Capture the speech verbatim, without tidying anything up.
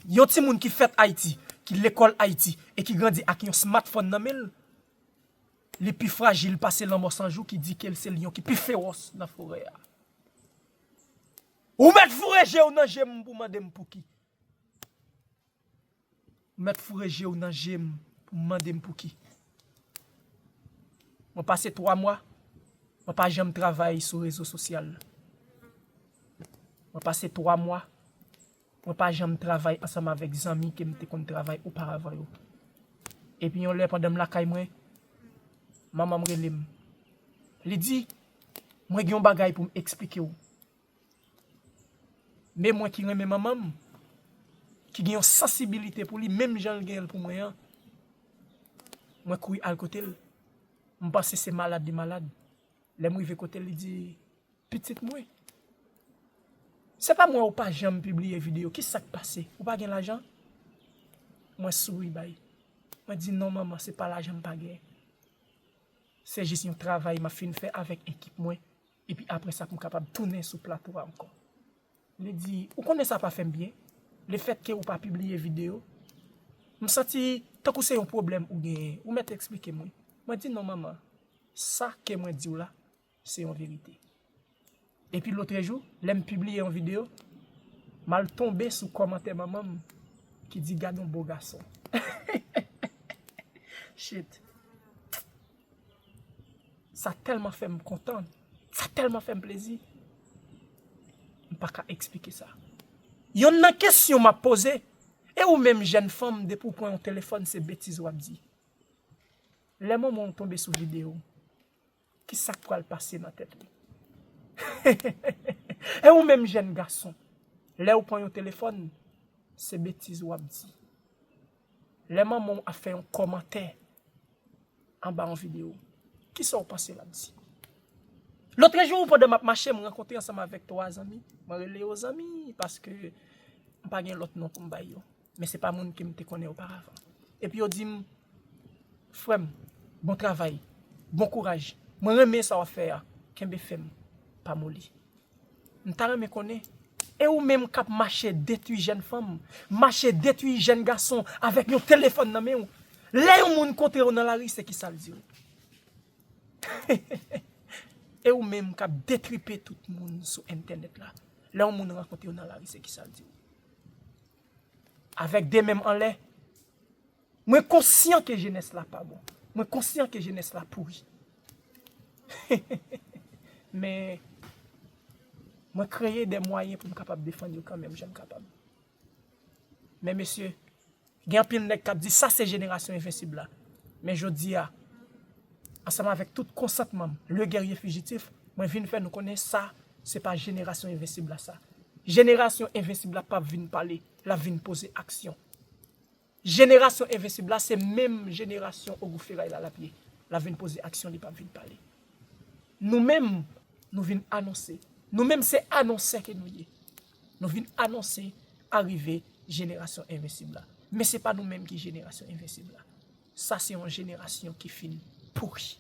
Yon timoun ki fèt Ayiti, ki lekòl Ayiti, e ki grandi ak yon smartphone nan men l, li pi frajil pase lanmò san jou ki di ke l se lyon ki pi fewòs nan forè a. Ou mèt foure je w nan je m pou mande m pouki. Ou mèt foure je w nan je m pou mande m pouki. Mwen pase twa mwa, mwen pa janm travay sou rezo sosyal. Mwen pase twa mwa, mwen pa janm travay ansanm avèk zanmi ke m te konn travay oparavan yo. Epi yon lè pandan m lakay mwen, manman m rele m. Li di, mwen gen yon bagay pou m eksplike w. Men mwen ki renmen manman m, ki gen yon sansibilite pou li, menm jan l gen l pou mwen an, mwen kouri al kote l. M panse se malad li malad. Lè m rive kote l, li di, pitit mwen, se pa m wè ou pa janm pibliye videyo, ki sa k pase? Ou pa gen lajan? Mwen souri bay. Mwen di, non manman, se pa lajan m pa gen. Se jis yon travay m ap fin fè avèk ekip mwen. Epi apre sa, pou m kapab tounen sou plato a ankò. Li di, ou konnen sa pa fè m byen? Lefètke ou pa pibliye videyo, m santi tankou se yon pwoblèm ou genyen. Ou mèt eksplike mwen. Mwen di, non manman, sa ke mwen di w la, se yon verite. Epi lotrejou, lè m pibliye yon videyo, m al tonbe sou kòmantè manman m ki di, gad yon bo gason. Shit. Sa tèlman fè m kontan. Sa tèlman fè m plezi. M pa ka eksplike sa. Yonn nan kesyon m ap poze, e ou menm jèn fanm, depi w pran yon telefòn, se betiz w ap di. Lè manman w tonbe sou videyo, ki sa k pral pase nan tèt li? E ou menm jèn gason, lè ou pran yon telefòn, se betiz w ap di. Lè manman w ap fè yon kòmantè anba yon videyo, kisa w panse l ap di? Lotrejou, pandan m ap mache, m rankontre ansanm avèk twa zanmi. Mwen rele yo zanmi paske m pa gen lòt non pou m bay yo. Men se pa moun ke m te konnen oparavan. Epi yo di m, frè m, bon travay, bon kouraj. Mwen renmen sa w ap fè a. Kenbe fèm, pa moli. M ta renmen konnen, e ou menm k ap mache detwi jèn fanm, mache detwi jèn gason avèk yon telefòn nan men w, lè yon moun kontre w nan lari, se kisa l di w? E ou menm k ap detripe tout moun sou entènèt la, lè yon moun rankontre w nan lari, se kisa l di w? Avèk de men m anlè, mwen konsyan ke jenès la pa bon. Mwen konsyan ke jenès la pouri. Men, mwen kreye de mwayen pou m kapab defann yo kanmenm jan m kapab. Men mesye, gen anpil nèg k ap di sa se jenerasyon envensib la. Men jodi a, ansanm avèk tout konsantman m, le guerrier fugitif, mwen vin fè nou konnen sa, se pa jenerasyon envensib la sa. Jenerasyon envensib la p ap vin pale, l ap vin poze aksyon. Jenerasyon envensib la, se menm jenerasyon Ogou Feray la l ap ye. L ap vin poze aksyon, li p ap vin pale. Nou menm, nou vin anonse. Nou menm, se anonsè ke nou ye. Nou vin anonse arive jenerasyon envensib la. Men se pa nou menm ki jenerasyon envensib la. Sa se yon jenerasyon ki fin pouri.